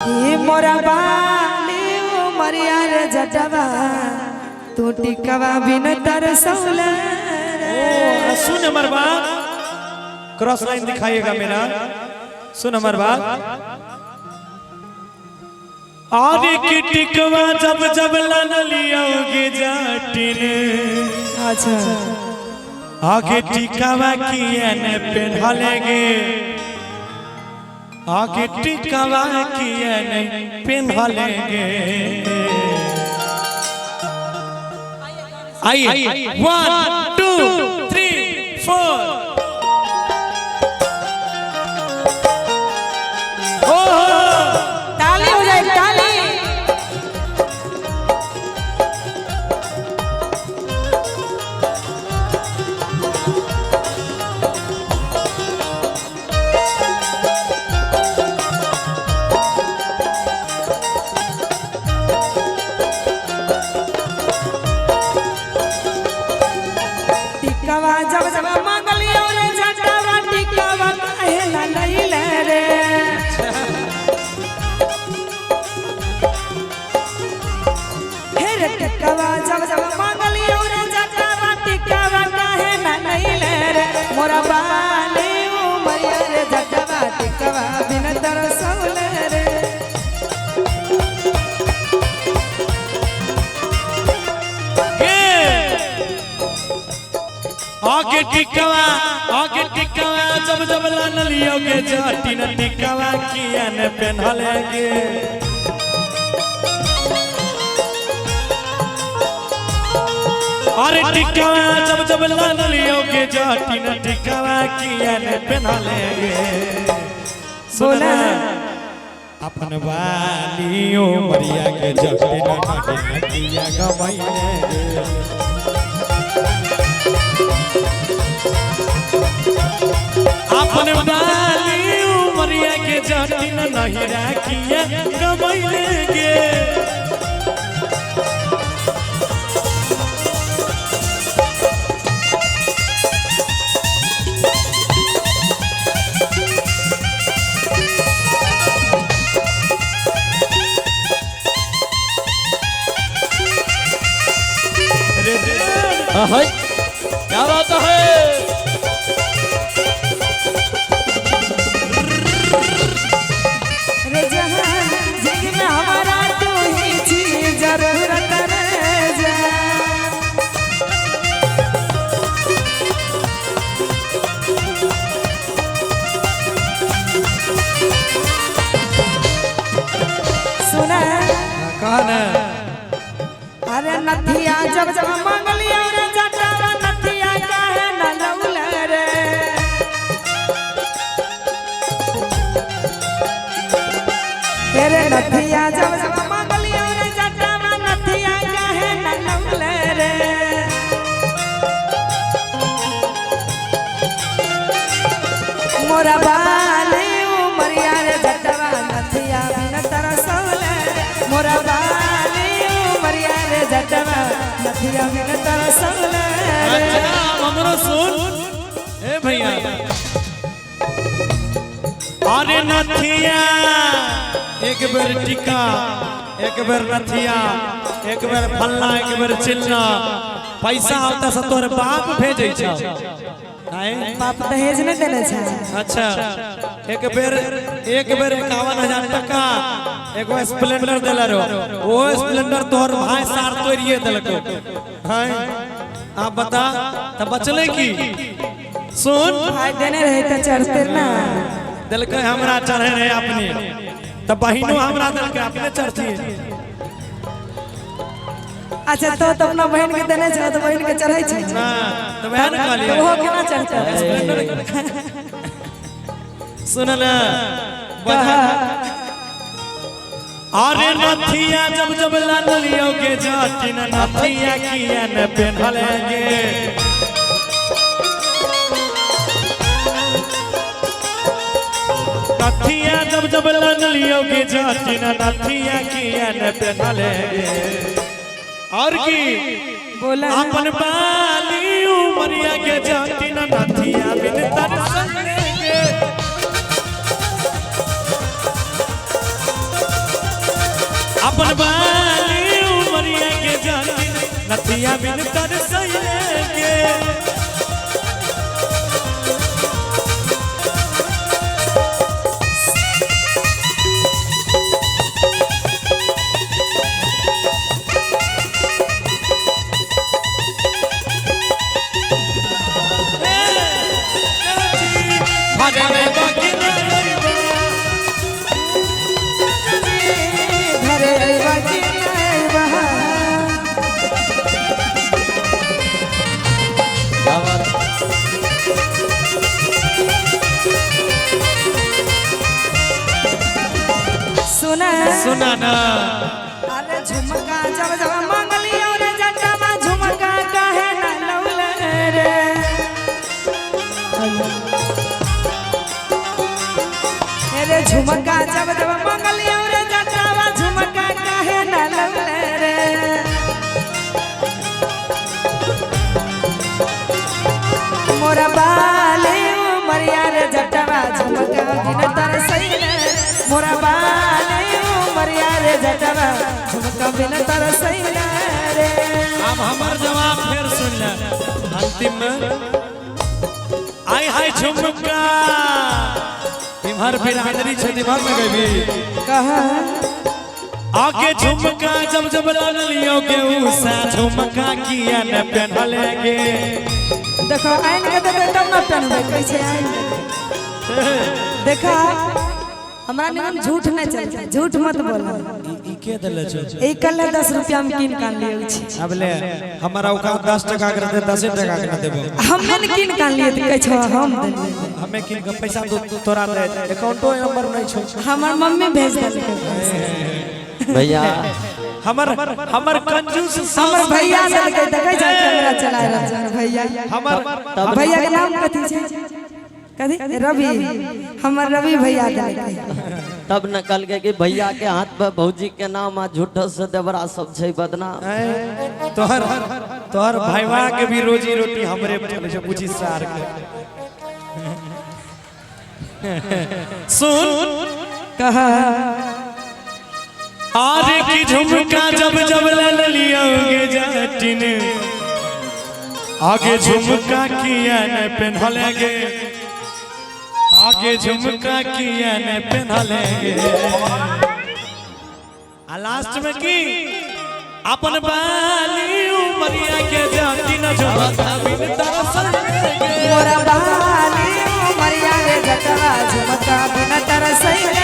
ये मोरा बाली उमरिया रे जटवा तू टिकवा बिन तरसौला। ओ सुन हमार बात, क्रॉस लाइन दिखाइएगा मेरा। सुन हमार बात, आरे की टिकवा जब जब लन लियोगे जाटिन। अच्छा आगे टिकवा किए ने पेन्हलेगे, आगे टिकवा किए ने पेन्हलेगे। आइए 1 2 3 4। ओहो ताली हो जाए ताली। टिकवा जब जब मंगलियो रे जटवा टिकवा काहे ला लैले रे। हे रे टिकवा जब जब मंगलियो रे जटवा टिकवा काहे ला लैले रे। मोरा बाली उमरिया रे जटवा टिकवा बिन तरसौले रे। आगे टिकवा, आगे टिकवा जब जब लन लियोगे जाटिन टिकवा किया ने पेन्हलेगे। अरे टिकवा जब जब लन लियोगे जाटिन टिकवा किया ने पेन्हलेगे। बोला अपन वालियो मरिया के जाटिन किया गवैले। अपन बाली उमरिया के जाटिन नहीं राखिया कमैले गे। क्या बात है। रे जहां जिंदगी में हमारा तू ही छी जरूरत रे जहां। सुना कहा ना। अरे नथिया जब जब मंगलिया रे जटवा नथिया काहे न लौला रे। तेरे नथिया जब जब मंगलिया रे जटवा नथिया काहे न लौला रे। मोरा बाली उमरिया रे जटवा नथिया बिन तरसौले रे। मोरा बाली उमरिया रे जटवा नथिया बिन तरसौले रे। अच्छा हमरो सुन ए भैया। अरे नथिया एक बेर टिका, एक बेर नथिया, एक बेर फलना, एक बेर चिलना। पैसा आता से तोहर बाप भेजै छौ। बाप दहेज नहीं देने छे। अच्छा एक बेर 51,000 टका एगो स्प्लेंडर देला रो, वो स्प्लेंडर तोहर भाई सार तोड़िए देलको। हैं आप बता त बचले की। सुन भाई देने रहे त चढ़ते ना देलकै हमरा चढ़े रहे अपने, त बहिनो हमरा देलकै अपने चढ़ती। अच्छा तो अपना बहन के देने छे तो बहन के चढ़ै छे ना त बहन कहलिए तो वो केना चढ़तै। सुन ना बजा। अरे नथिया जब जब लन लियोगे जाटिन नथिया किया न पेन्हलेगे। नथिया जब जब लन लियोगे जाटिन नथिया किया न पेन्हलेगे। और की बोला अपन बाली उमरिया के जाटिन नथिया बिन तरसलेगे। अपन बाली उमरिया के जातिन नथिया बिन तरसैले के। घरे बाकी घरे अइबा कि ना अइबा। क्या बात है? सुना सुना ना। अरे झुमका जब जब मंगलियो रे जटवा झुमका काहे ना लौले रे। अरे झुमका जब जब मंगलियो रे जटवा झुमका काहे ना लौले रे। मोरा बाले उमरिया रे जटवा झुमका बिन तरसैले। मोरा बाले उमरिया रे जटवा झुमका बिन तरसैले रे। अब हमर जवाब फिर सुन ले अंतिम में। आई हाय झुमका इम्हर बिरादरी छै दिमाग में गई कहा आगे झुमका जब जब लगलियो के उषा झुमका किया न पहनले गे। देखो आइन के देबै तब न पहनबै, कैसे आइन के देखा हमरा निमन झूठ नहीं चलता, झूठ मत बोलो। ई के देले छौ? ई कल 10 रुपया में किन कान लिये छी। अब ले हमरा औकात 10 टका के रहते 10 टका के न देबो। हमे ने किन कान लिए त कहै छौ हम देलियै। हमे किन के पैसा तो तोरा दे अकाउंटो नंबर नहीं छौ। हमर मम्मी भेज देलकै भैया। हमर हमर कंजूस हमर भैया देलकै देखै छै कैमरा चला रहल छै भैया। हमर भैया के नाम कथी छै? कथी? रवि। हमर रवि भैया देलकै। तब न कहलकै कि भैया के हाथ पर भौजी के नाम आ झूठ से देवरा सब छै बदनाम। तोहर तोहर भाईवा के भी रोजी रोटी हमरे पर चले छै बुझी सार के। सुन कहा आरे की झुमका जब जब ले लियोगे जाटिन आगे झुमका किया न पहनलेगे आगे झुमका किया न पहनलेगे। आ लास्ट में की अपन बाली उमरिया के जाटिन झुमका बिन तरसलेगे। मोरा बाली उमरिया रे जटवा झुमका बिन तरसैले।